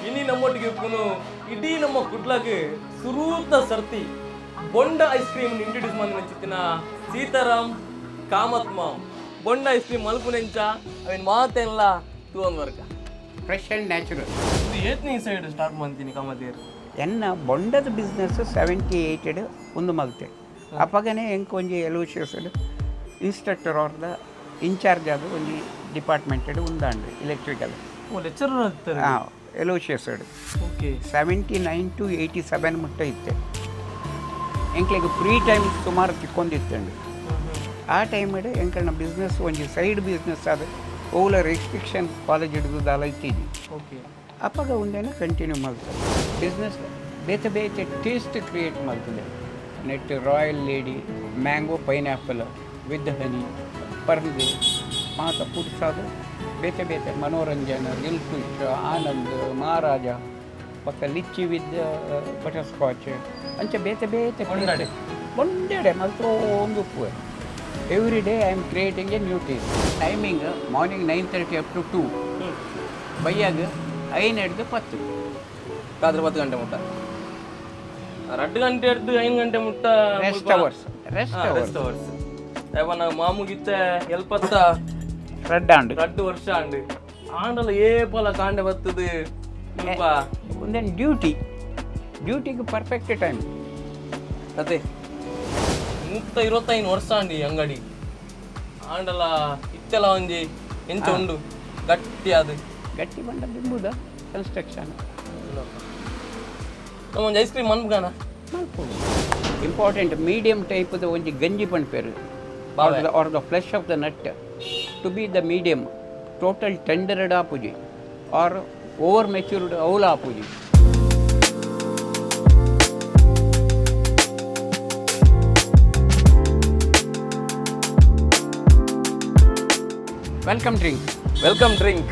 ಇನಿ ನಮ್ಮೊಟ್ಟಿಗೆ ಇಪ್ಪುನು ಇಡೀ ನಮ್ಮ ಕುಡ್ಲಗ್ ಸುರೂತ ಸರ್ತಿ ಬೊಂಡ ಐಸ್ ಕ್ರೀಮ್ ಇಂಟ್ರೊಡ್ಯೂಸ್ ಮಾಡಿನ ಸೀತಾರಾಮ್ ಕಾಮತ್ ಮಾಮ್. ಬೊಂಡ ಐಸ್ ಕ್ರೀಮ್ ಮಲ್ಪುನೆಂಚ ಅವಿನ ಮಾತೆಲ್ಲ ತೂವೊಂದು ವರ್ಗ. Fresh and natural. ಇದು ಏತ್ನೇ ಸೈಡ್ ಸ್ಟಾರ್ಟ್ ಮಾಡ್ತೀನಿ ಕಾಮತೇರು? ಎನ್ನ ಬೊಂಡದ ಬಿಸ್ನೆಸ್ 78ಡ್ ಉಂದು ಮಲ್ತೆ. ಅಪಗನೇ ಎಂಕ್ ಒಂಜಿ ಎಲೋಶಿಯಸ್ಡ್ ಇನ್ಸ್ಟ್ರಕ್ಟರ್ ಆರ್ the incharge ಆದ್ ಒಂಜಿ ಡಿಪಾರ್ಟ್ಮೆಂಟೆಡ್ ಉಂದಾಂಡ್ ಎಲೆಕ್ಟ್ರಿಕಲ್. ಓ, ಲೆಕ್ಚರರ್ ಆಗ್ತಾರೆ? ಹಾಂ, ಎಲೋಶಿಯಸ್ಡ್. 79 ಟು 87 ಮುಟ್ಟ ಇತ್ತೆ. ಎಂಕ್ಲೆಗ್ ಫ್ರೀ ಟೈಮ್ ಸುಮಾರು ತಿಕ್ಕೊಂದಿತ್ತಂಡು. ಆ ಟೈಮಿಡ್ ಎಂಕಲ್ನ ಬಿಸ್ನೆಸ್ ಒಂಜಿ ಸೈಡ್ ಬಿಸ್ನೆಸ್ ಆದ್ ಓಲ ರೆಸ್ಟ್ರಿಕ್ಷನ್ ಕಾಲೇಜ್ ಹಿಡಿದು ದಾಲ ಇತ್ತಿದ್ವಿ. ಅಪಗ ಉಂದೆನ ಕಂಟಿನ್ಯೂ ಮಲ್ತಾರೆ. ಬಿಸ್ನೆಸ್ ಬೇತೆ ಬೇತೆ ಟೇಸ್ಟ್ ಕ್ರಿಯೇಟ್ ಮಲ್ತದೆ. Net royal lady, mango, pineapple with honey, ಪರ್ಂದು ಮಾತ ಪುಡ್ಸಾದ ಬೇತೆ ಬೇತೆ ಮನೋರಂಜನ, ದಿಲ್ಖುಷ್, ಆನಂದ್, ಮಹಾರಾಜ, ಬೊಕ್ಕ ಲಿಚ್ಚಿ ವಿತ್ ಬಟರ್ ಸ್ಕಾಚ್, ಅಂಚ ಬೇತೆ ಬೇತೆ. ಬೊಂಡಡೆ. ಬೊಂಡೆಡೆ ಮಲ್ತೊಂದು ಉಪ್ಪುವೆ. Every day I am creating a new taste. Timing morning 9:30 up to 2, ಬಯ್ಯಾಗ 5 ಹಿಡ್ದು 10. ರಾತ್ರಿ 10 ಗಂಟೆ ಮುಟ್ಟ, 2 ಗಂಟೆ ಹಿಡ್ದು 5 ಗಂಟೆ ಮುಟ್ಟ. Rest hours, rest hours. Rest hours. ಯಾವನ ಮಾಮುಗಿತ್ತೆ ಎಲ್ಪತ್ತ ರೆಡ್ ಆಂಡ್. 2 ವರ್ಷ ಆಂಡ್. ಆಂಡಲ ಏಪಲ ಕಾಂಡೆ ಬತ್ತದು ಮುಲ್ಪ. ಒಂದೇನು ಡ್ಯೂಟಿ, ಡ್ಯೂಟಿಗೆ ಪರ್ಫೆಕ್ಟ್ ಟೈಮ್. ಅದೇ 125 ವರ್ಷ ಆಂಡಿ ಅಂಗಡಿ. ಆಂಡಲ ಇತ್ತೆಲ ಒಂಜಿ ಎಂಚ ಉಂಡು ಗಟ್ಟಿ ಅದು. ಗಟ್ಟಿ ಬಂಡ ಬಿಂಬುದ ಕನ್ಸ್ಟ್ರಕ್ಷನ್. ನಮ್ಮ ಒಂಜಿ ಐಸ್ ಕ್ರೀಮ್ ಮನ್ಪುಗಾನ. ಮಲ್ಪೊಡು. ಇಂಪಾರ್ಟೆಂಟ್ ಮೀಡಿಯಂ ಟೈಪ್ದ ಒಂಜಿ ಗಂಜಿ ಪನ್ಪೇರು, or the flesh of the nut to be the medium, total tendered ಆಪುಜಿ R over matured ಅವಲ ಆಪುಜಿ. Welcome drink. Welcome drink.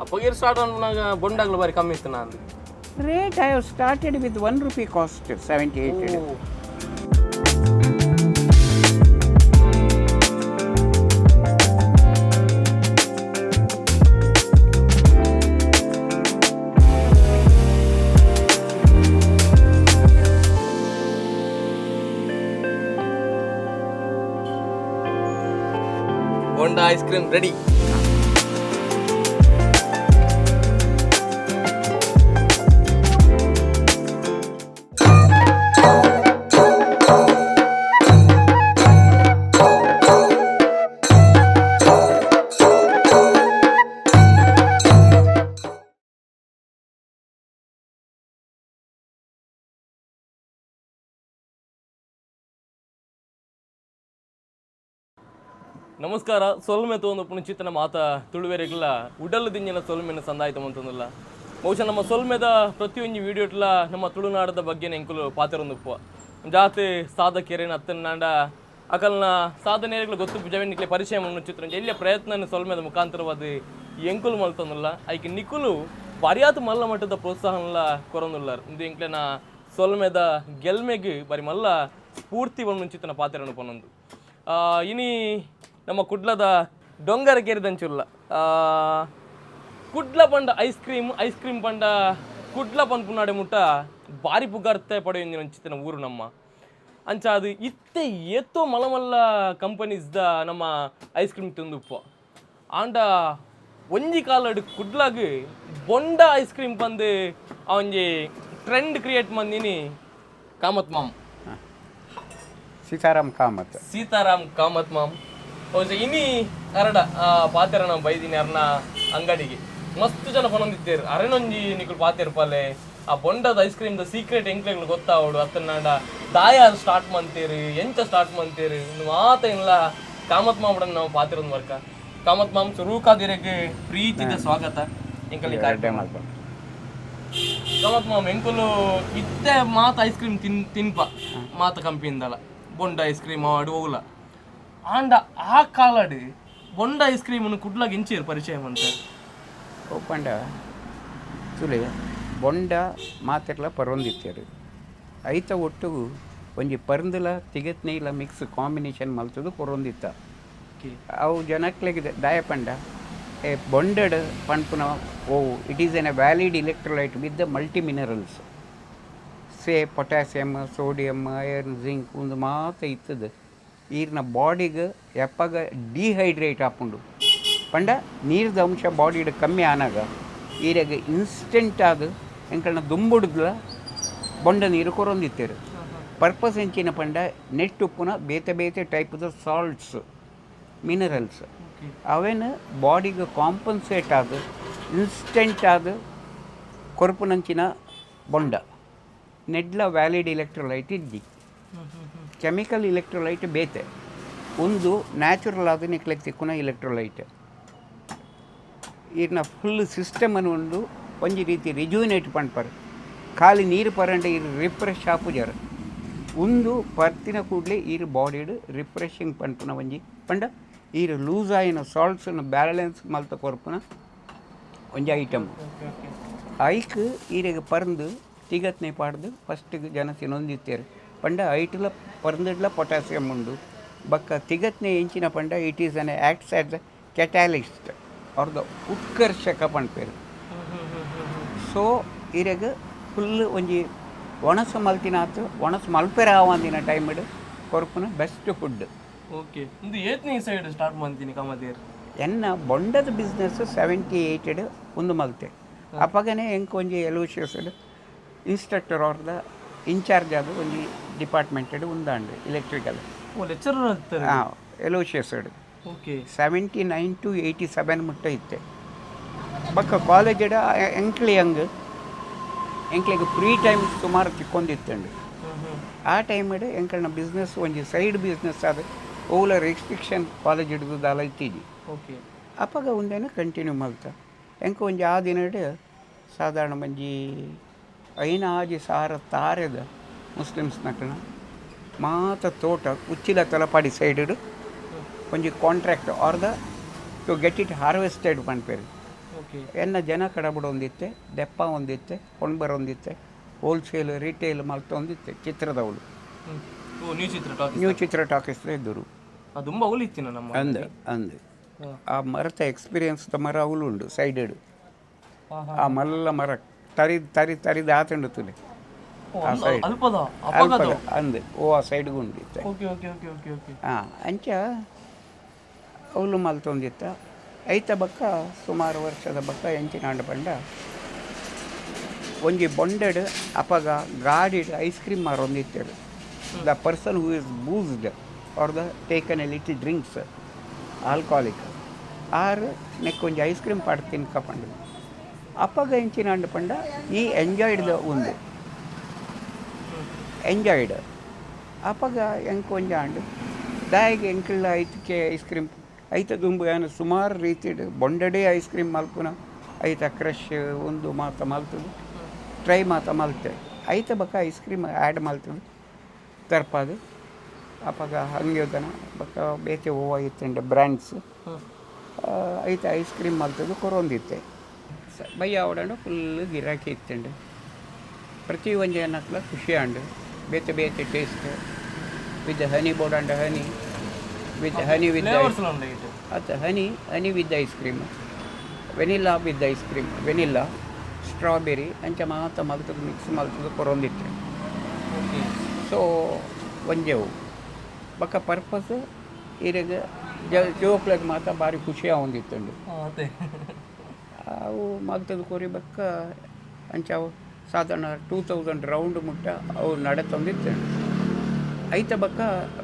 ಅಪ್ಪಗೇರ್ start ಅನ್ಪುನಾಗ ಬೊಂಡಾಗ್ಲ ಬಾರಿ ಕಮ್ಮಿ ಇತ್ತು ನಾನು. Rate, I have started with 1 rupee cost 78. Bonda ice cream ready. ನಮಸ್ಕಾರ. ಸೊಲ್ಮೆ ತೋಂದು ಪುಣಚಿತನ ಮಾತ ತುಳುವೆರೆಗ್ಲ ಉಡಲು ದಿಂಜಿನ ಸೊಲ್ಮೆನ ಸಂದಾಯ್ತ ಮಂತಂದಿಲ್ಲ. ಬಹುಶಃ ನಮ್ಮ ಸೊಲ್ಮೆದ ಪ್ರತಿಯೊಂಜಿ ವೀಡಿಯೋಟ್ಲ ನಮ್ಮ ತುಳುನಾಡದ ಬಗ್ಗೆ ಎಂಕುಲು ಪಾತೆರೊಂದುಪ್ಪುವ. ಜಾತಿ ಸಾಧಕೆರೇನ ಅತ್ತನಾಂಡ ಅಕಲ್ನ ಸಾಧನೆಗಳು ಗೊತ್ತು ಜವನಿಕ್ಲೆ ಪರಿಚಯ ಚಿತ್ರ ಎಲ್ಲಿಯ ಪ್ರಯತ್ನ ಸೊಲ್ಮೆದ ಮುಖಾಂತರವಾದ ಎಂಕುಲು ಮಲ್ತೊಂದುಲ್ಲ. ಐಕ್ ನಿಕುಲು ಬಾರ್ಯಾತ್ ಮಲ್ಲ ಮಟ್ಟದ ಪ್ರೋತ್ಸಾಹನ್ಲ ಕೊರೊಂದುಲ್ಲಾರ್. ಇಂದು ಎಂಕ್ಲೆನ ಸೊಲ್ಮೆದ ಗೆಲ್ಮೆಗ್ ಬಾರಿ ಮಲ್ಲ ಸ್ಫೂರ್ತಿ ಮುಂಚಿತನ ಪಾತೆರನು ಪನೊಂದು. ಇನಿ ನಮ್ಮ ಕುಡ್ಲದ ಡೊಂಗರ ಕೇರಿದಂಚುಲ್ಲ. ಕುಡ್ಲ ಪಂಡ ಐಸ್ ಕ್ರೀಮ್, ಐಸ್ ಕ್ರೀಮ್ ಪಂಡ ಕುಡ್ಲ ಪನ್ಪುನಾಡೆ ಮುಟ್ಟ ಬಾರಿ ಪುಗಾರ್ತೆ ಪಡೆಯೊಂದಿನ ಊರು ನಮ್ಮ. ಅಂಚ ಅದು ಇತ್ತೆ ಏತೋ ಮಲ್ಲ ಮಲ್ಲ ಕಂಪನೀಸ್ದ ನಮ್ಮ ಐಸ್ ಕ್ರೀಮ್ ತಿಂದುಪ್ಪ. ಆಂಡ ಒಂಜಿ ಕಾಲಡ್ ಕುಡ್ಲಾಗ್ ಬೊಂಡ ಐಸ್ ಕ್ರೀಮ್ ಬಂದು ಆ ಒಂಜಿ ಟ್ರೆಂಡ್ ಕ್ರಿಯೇಟ್ ಮಂದಿನಿ ಕಾಮತ್ ಮಾಮ್. ಸೀತಾರಾಮ್ ಕಾಮತ್. ಸೀತಾರಾಮ್ ಕಾಮತ್ ಮಾಮ್. ಬಹುಶಃ ಇನಿ ಅರಡ ಪಾತೆರನ ಬೈದಿನಿ ಅರ್ನ ಅಂಗಡಿಗೆ. ಮಸ್ತ್ ಜನ ಪನೊಂದಿತ್ತೇರು, ಅರೆನೊಂಜಿ ನಿಕುಲು ಪಾತೆರ್ಪಾಲೆ, ಆ ಬೊಂಡದ ಐಸ್ ಕ್ರೀಮ್ the secret ಎಂಕ್ಲೆಗ್ಲು ಗೊತ್ತಾವಡು ಅತ್ತನಾಂಡ ದಾಯ ಸ್ಟಾರ್ಟ್ ಮಂತೇರು, ಎಂಚ ಸ್ಟಾರ್ಟ್ ಮಂತೇರು, ಇನ್ನು ಮಾತ ಇಲ್ಲ ಕಾಮತ್ ಮಾಮ್ಡನ್ ನಾವು ಪಾತೆರೊಂದು ವರ್ಕ. ಕಾಮತ್ ಮಾಮ್, ಸುರೂಕಾದಿರೆಗ್ ಪ್ರೀತಿದ ಸ್ವಾಗತ ಎಂಕಲಿ ಕಾರ್ಯಕ್ರಮ. ಕಾಮತ್ ಮಾಮ್, ಎಂಕುಲು ಇತ್ತೆ ಮಾತ ಐಸ್ ಕ್ರೀಮ್ ತಿನ್ಪ ಮಾತ ಕಂಪಿಂದಲ, ಬೊಂಡ ಐಸ್ ಕ್ರೀಮ್ ಆಡು ಹೋಗುಲ. ಆಂಡ ಆ ಕಾಲಡ್ ಬೊಂಡ ಐಸ್ ಕ್ರೀಮ್ ಕುಡ್ಲಾಗ ಎಂಚೇರು ಪರಿಚಯ ಮಂತೆ? ಪಂಡ ತುಲೆ ಬೊಂಡ ಮಾತೆರ್ಲ ಪರೊಂದಿತ್ತೇರು. ಐತ ಒಟ್ಟುಗು ಒಂಜಿ ಪರ್ಂದಲ ತಿಗತ್ನೆಯಿಲ ಮಿಕ್ಸ್ ಕಾಂಬಿನೇಷನ್ ಮಲ್ತದು ಕೊರೊಂದಿತ್ತ. ಅವು ಜನಕ್ಲೆಗ್ ದಾಯ ಪಂಡ ಎ ಬೊಂಡಡ್ ಪನ್ಪುನ ಓ it is an a valid electrolyte with the multi minerals, say potassium, sodium, iron, zinc ಉಂದು ಮಾತ ಇತ್ತದು. ಈರ್ನ ಬಾಡಿಗ್ ಎಪ್ಪಗ ಡಿಹೈಡ್ರೇಟ್ ಆಪುಂಡು ಪಂಡ ನೀರ್ದ ಅಂಶ ಬಾಡಿಡ್ ಕಮ್ಮಿ ಆನಾಗ ಈರೆಗ್ ಇನ್ಸ್ಟೆಂಟ್ ಆದ್ ಎಂಕಲ್ನ ದುಂಬುಡ್ದ್ಲ ಬೊಂಡ ನೀರು ಕೊರೊಂದಿತ್ತೆರ್. ಪರ್ಪಸ್ ಎಂಚಿನ ಪಂಡ ನೆಟ್ ಉಪ್ಪುನ ಬೇತೆ ಬೇತೆ ಟೈಪ್ದ ಸಾಲ್ಟ್ಸ್, ಮಿನರಲ್ಸ್ ಅವೆನ್ ಬಾಡಿಗ್ ಕಾಂಪನ್ಸೇಟ್ ಆದ್ ಇನ್ಸ್ಟೆಂಟ್ ಆದ್ ಕೊರ್ಪುನಂಚಿನ ಬೊಂಡ. ನೆಡ್ಲ ವ್ಯಾಲಿಡ್ ಇಲೆಕ್ಟ್ರೋಲೈಟ್ ಇದ್ದಿ, ಕೆಮಿಕಲ್ ಇಲೆಕ್ಟ್ರೋಲೈಟ್ ಬೇತೆ. ಉಂದು ನ್ಯಾಚುರಲ್ ಆದ್ ನಿಕ್ಲೆಗ್ ತಿಕ್ಕುನ ಇಲೆಕ್ಟ್ರೋಲೈಟ್. ಈರ್ನ ಫುಲ್ ಸಿಸ್ಟಮನ್ನು ಉಂದು ಒಂಜಿ ರೀತಿ ರಿಜುವಿನೇಟ್ ಪನ್ಪರ್. ಖಾಲಿ ನೀರು ಪರಂಡ ಈರ್ ರಿಫ್ರೆಶ್ ಆಪುಜರ್. ಉಂದು ಪರ್ತಿನ ಕೂಡಲೇ ಈರ್ ಬಾಡಿಡ್ ರಿಫ್ರೆಶಿಂಗ್ ಪನ್ಪುನ ಒಂಜಿ ಪಂಡ ಈರ್ ಲೂಸ್ ಆಯಿನ ಸಾಲ್ಟ್ಸನ್ನು ಬ್ಯಾಲೆನ್ಸ್ ಮಲ್ತ ಕೊರ್ಪುನ ಒಂಜಿ ಐಟಮ್. ಐಕ್ ಈರೆಗ್ ಪರ್ಂದ್ ತಿಗತ್ನೆ ಪಾಡ್ದು ಫಸ್ಟಿಗೆ ಜನ ತಿನ್ನೊಂದಿತ್ತೆರ್. ಪಂಡ ಐಟ್ಲ ಪರ್ಂದ್ಡ್ಲ ಪೊಟ್ಯಾಸಿಯಮ್ ಉಂಡು. ಬೊಕ್ಕ ತಿಗತ್ನೆ ಎಂಚಿನ ಪಂಡ it is an acts as the catalyst or the ಉತ್ಕರ್ಷಕ ಪನ್ಪೆರ್. ಸೊ ಇರೆಗ್ ಫುಲ್ ಒಂಜಿ ಒಣಸು ಮಲ್ತಿನಾತ್ ಒಣಸು ಮಲ್ಪೆರೆ ಆವಂದಿನ ಟೈಮ್ಡ್ ಕೊರ್ಪುನ ಬೆಸ್ಟ್ ಫುಡ್. ಓಕೆ, ಇಂದು ಏತ್ನೇ ಸೈಡ್ ಸ್ಟಾರ್ಟ್ ಮಾಡ್ತೀನಿ ಕಾಮತೇರ್? ಎನ್ನ ಬೊಂಡದ ಬಿಸ್ನೆಸ್ 78ಡ್ ಉಂದು ಮಲ್ತೆ. ಅಪಗನೇ ಎಂಕ್ ಒಂಜಿ ಎಲೋಶಿಯಸ್ಡ್ ಇನ್ಸ್ಟ್ರಕ್ಟರ್ ಆರ್ the incharge ಆದ್ ಒಂಜಿ ಡಿಪಾರ್ಟ್ಮೆಂಟೆಡ್ ಉಂದಾಂಡ್ ಎಲೆಕ್ಟ್ರಿಕಲ್. ಓ, ಲೆಕ್ಚರರ್ ಅಂತಾರೆ? ಹಾಂ, ಎಲೋಶಿಯಸ್ಡ್. 79 ಟು 87 ಮುಟ್ಟ ಇತ್ತೆ. ಬೊಕ್ಕ ಕಾಲೇಜಿಡ್ ಎಂಕ್ಲಿ ಹಂಗ್ ಎಂಕ್ಲೆಗ್ ಫ್ರೀ ಟೈಮ್ ಸುಮಾರು ತಿಕ್ಕೊಂದಿತ್ತಂಡು. ಆ ಟೈಮ್ಡ್ ಎಂಕಲ್ನ ಬಿಸ್ನೆಸ್ ಒಂಜಿ ಸೈಡ್ ಬಿಸ್ನೆಸ್ ಆದ್ ಓಲ ರೆಸ್ಟ್ರಿಕ್ಷನ್ ಕಾಲೇಜ್ ಹಿಡಿದು ದಾಲ ಇತ್ತಿಜಿ. ಅಪಗ ಉಂದೆನ್ ಕಂಟಿನ್ಯೂ ಮಲ್ತ. ಎಂಕ್ ಒಂಜಿ ಆ ದಿನಡ್ ಸಾಧಾರಣ ಒಂಜಿ 5-6 ಸಾವಿರ ತಾರೆದ ಮುಸ್ಲಿಮ್ಸ್ನಕಲ್ನ ಮಾತ ತೋಟ ಉಚ್ಚಿಲ ತಲಪಾಡಿ ಸೈಡ್ ಒಂಜಿ contract or the to get it harvested ಪನ್ಪೆರ್. ಎನ್ನ ಜನ ಕಡಬಡೊಂದಿತ್ತೆ, ದೆಪ್ಪ ಒಂದಿತ್ತೆ, ಕೊಂಡ್ಬರೊಂದಿತ್ತೆ, ಹೋಲ್ಸೇಲ್ ರಿಟೇಲ್ ಮಲ್ತೊಂದಿತ್ತೆ ಚಿತ್ರದವಳು. ಓ, ನ್ಯೂ ಚಿತ್ರ ಟಾಕೀಸ್? ನ್ಯೂ ಚಿತ್ರ ಟಾಕೀಸ್ ಇದ್ದರು. ಅದು ತುಂಬ ಅವಳು ಇತ್ತಿನ ನಮ್ಮ ಅಂದ್ ಅಂದ್, ಆ ಮರತ ಎಕ್ಸ್ಪೀರಿಯನ್ಸ್ ಮರ ಅವಳು ಉಂಡು ಸೈಡೆಡ್. ಆ ಮಲ್ಲ ಮರ ತರಿ ತರಿ ತರಿದ ಆತುಂಡು ತುಲೆ. ಆ ಸೈಡ್. ಅಲ್ಪದ? ಅಲ್ಪದ ಅಂದ್, ಓ ಆ ಸೈಡ್ಗೆ ಉಂಡು ಇತ್ತೆ. Okay okay okay okay okay ಹಾಂ, ಅಂಚ ಅವಳು ಮಲ್ತೊಂದಿತ್ತ. ಐತ ಬೊಕ್ಕ ಸುಮಾರು ವರ್ಷದ ಬೊಕ್ಕ ಎಂಚಿನಾಂಡ ಪಂಡ ಒಂಜಿ ಬೊಂಡಡ್ ಅಪಗ ಗಾಡಿಡ್ ಐಸ್ ಕ್ರೀಮ್ ಮಾರೊಂದಿತ್ತೆರ್. The person who is boozed or the taken a little drinks, alcoholic, are neck ಒಂಜಿ ಐಸ್ ಕ್ರೀಮ್ ಪಾಡ್ ತಿನ್ಕ ಪಂಡ. ಅಪಗ ಎಂಚಿನಾಂಡ ಪಂಡ ಈ ಎಂಜಾಯ್ಡ್ ದ ಉಂದು ಎಂಜಾಯ್ಡ್. ಅಪಗ ಎಂಕ್ ಒಂಜಿ ಆಂಡ್, ದಾಯೆಗ್ ಎಂಕುಲ್ಲ ಐತಕ್ಕೆ ಐಸ್ ಕ್ರೀಮ್? ಐತ ದುಂಬು ಯಾನ್ ಸುಮಾರು ರೀತಿಡ್ ಬೊಂಡಡೇ ಐಸ್ ಕ್ರೀಮ್ ಮಲ್ಪುನ ಐತ ಕ್ರಷ್ ಉಂದು ಮಾತ ಮಲ್ತುದು ಟ್ರೈ ಮಾತ ಮಲ್ತೆ. ಐತ ಬೊಕ್ಕ ಐಸ್ ಕ್ರೀಮ್ ಆ್ಯಡ್ ಮಲ್ತುದು ತರ್ಪಾದು. ಅಪಗ ಹಂಗೆ ಬೊಕ್ಕ ಬೇತೆ ಹೂವು ಇತ್ತುಂಡ ಬ್ರ್ಯಾಂಡ್ಸ್ ಐತ ಐಸ್ ಕ್ರೀಮ್ ಮಲ್ತುದು ಕೊರೊಂದಿತ್ತೆ. ಬಯ್ಯ ಆವಡಂಡ ಫುಲ್ ಗಿರಾಕಿ ಇತ್ತುಂಡು. ಪ್ರತಿ ಒಂಜಿ ಏನಕ್ಲ ಖುಷಿ ಆಂಡ್. ಬೇತೆ ಬೇತೆ ಟೇಸ್ಟ್ ವಿತ್ ಹನಿ ಬೋಡಂಡ honey with honey with flavours ಉಂಡು ಇಟ್ಟು? ಅತ್ತ, honey honey with ice cream, vanilla with ice cream, vanilla, strawberry ಅಂಚ ಮಾತ ಮಲ್ತುದು ಮಿಕ್ಸ್ ಮಲ್ತುದು ಕೊರೊಂದಿತ್ತೆ. ಸೊ ಒಂಜೆವು ಬೊಕ್ಕ ಪರ್ಪಸ್ ಇರೆಗ್ ಜೋಕ್ಲೆಗ್ ಮಾತ ಭಾರಿ ಖುಷಿ ಆವೊಂದಿತ್ತುಂಡು. ಅದೇ. ಅವು ಮಲ್ತುದು ಕೊರಿ ಬೊಕ್ಕ ಅಂಚ ಅವು ಸಾಧಾರಣ 2000 ರೌಂಡ್ ಮುಟ್ಟ ಅವು ನಡತೊಂದಿತ್ತುಂಡು. ಐತ ಬೊಕ್ಕ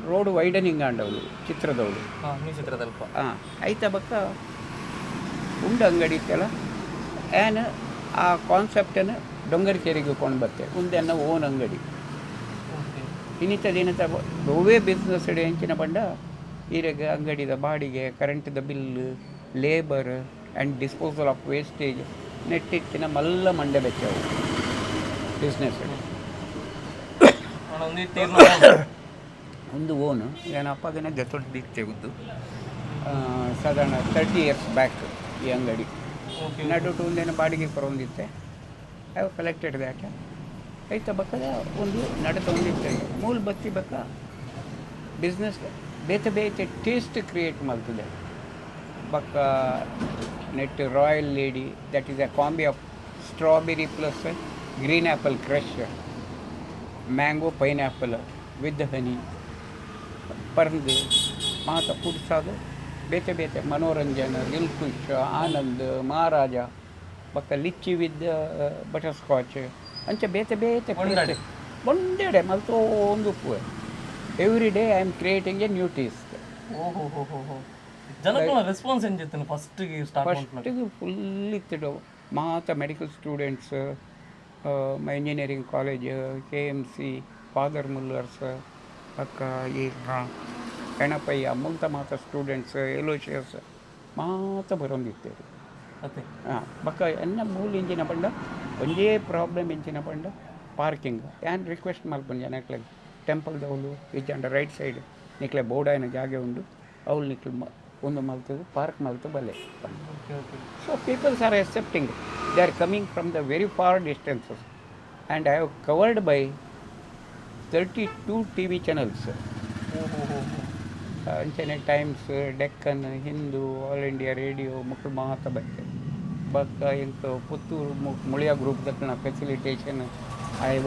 ರೋಡ್ ವೈಡನಿಂಗ್ ಆಂಡವಳು ಚಿತ್ರದವಳು. ಹಾಂ, ನ್ಯೂ ಚಿತ್ರದಲ್ಪ. ಹಾಂ, ಐತ ಬೊಕ್ಕ ಉಂಡು ಅಂಗಡಿ ಇತ್ತಲ್ಲ, ಆ್ಯನ್ ಆ ಕಾನ್ಸೆಪ್ಟನ್ನು ಡೊಂಗರ್ಕೇರಿಗೆ ಕೊಂಡು ಬತ್ತೆ. ಉಂದೆನ್ನ ಓನ್ ಅಂಗಡಿ. ಇನ್ನಿತ ದಿನತ ಒವ್ವೇ ಬಿಸ್ನೆಸ್ ಎಂಚಿನ ಪಂಡ ಈರೆಗ್ ಅಂಗಡಿದ ಬಾಡಿಗೆ, ಕರೆಂಟ್ದ bill, labour and disposal of wastage ನೆಟ್ಟಿತ್ತಿನ ಮಲ್ಲ ಮಂಡೆ ಬೆಚ್ಚವು ಬಿಸ್ನೆಸ್. ಒಂದು ಇತ್ತು. ಒಂದು ಓನು ಏನು ಅಪ್ಪಗನೇ ದೆತ್ತೊಂದು ಉದ್ದು ಸಾಧಾರಣ 30 ಇಯರ್ಸ್ ಬ್ಯಾಕ್ ಈ ಅಂಗಡಿ. ನಡುಟು ಒಂದೇನು ಬಾಡಿಗೆ ಕೊರೊಂದಿತ್ತೆ. I have collected that. ಐತ ಬಕ್ಕದ ಒಂದು ನಡತೊಂದಿತ್ತೆ. ಮೂಲು ಬತ್ತಿ ಬಕ್ಕ ಬಿಸ್ನೆಸ್ ಬೇತೆ ಬೇತೆ ಟೇಸ್ಟ್ ಕ್ರಿಯೇಟ್ ಮಲ್ತದೆ. ಬಕ್ಕ ನೆಟ್ Royal Lady, that is a combi of strawberry plus green apple crush, mango, pineapple with honey ಪರ್ಂದು ಮಾತ ಫುಡ್ಸ್. ಬೇತೆ ಬೇತೆ ಮನೋರಂಜನ, ದಿಲ್ಖುಷ್, ಆನಂದ್, ಮಹಾರಾಜ, ಬೊಕ್ಕ ಲಿಚ್ಚಿ ವಿತ್ ಬಟರ್ ಸ್ಕಾಚ್, ಅಂಚ ಬೇತೆ ಬೇತೆ. ಒಂದೆಡೆ. ಒಂದೆಡೆ ಮಲ್ತೊಂದು ಉಪ್ಪುವೆ. Every day I am creating a new taste. ಓಹೋ ಹೋ ಹೋ ಹೋ, ಜನಕ್ಕನ ರೆಸ್ಪಾನ್ಸ್ ಎಂಚಿತ್ತನು ಫಸ್ಟ್ ಸ್ಟಾರ್ಟ್? ಫಸ್ಟಿಗೆ ಫುಲ್ ಇತ್ತು. ಮಾತ medical students, engineering college, KMC, father Muller's, ಅಕ್ಕ ಈ ಹೆಣಪಯ್ಯ ಮುಂತ ಮಾತ ಸ್ಟೂಡೆಂಟ್ಸ್, ಎಲೋಶಿಯಸ್ ಮಾತ ಬರೊಂದಿತ್ತೇರು. ಅತ್ತೆ. ಹಾಂ, ಬೊಕ್ಕ ಎನ್ನ ಮೂಲ ಇಂಚಿನ ಪಂಡ ಒಂಜೇ ಪ್ರಾಬ್ಲಮ್ ಇಂಚಿನ ಪಂಡ ಪಾರ್ಕಿಂಗ್. ಯಾನ್ ರಿಕ್ವೆಸ್ಟ್ ಮಲ್ಪುನು ಜನಕ್ಲೆಗ್, ಟೆಂಪಲ್ದವ್ಲು ಇಜ್ಜಾಂಡ ರೈಟ್ ಸೈಡ್ ನಿಕ್ಲೆ ಬೋಡಾಯಿನ ಜಾಗೆ ಉಂಡು, ಅವ್ಲು ನಿಕ್ಲು ಉಂದು ಮಲ್ತುದು ಪಾರ್ಕ್ ಮಲ್ತು ಬಲೆ ಪಂದ್. Okay okay So peoples are accepting. They are coming from the very far distances. And I have covered by 32 TV channels. ಓಹೋ ಹೋ. ಅಂಚನೆ Times, Deccan, Hindu, All India Radio ಮಕ್ಕಳು ಮಾತ ಬತ್ತೆ. ಬೊಕ್ಕ ಎಂಕ್ ಪುತ್ತೂರು ಮುಳಿಯ ಗ್ರೂಪ್ ದಕ್ಕನ ಫೆಸಿಲಿಟೇಷನ್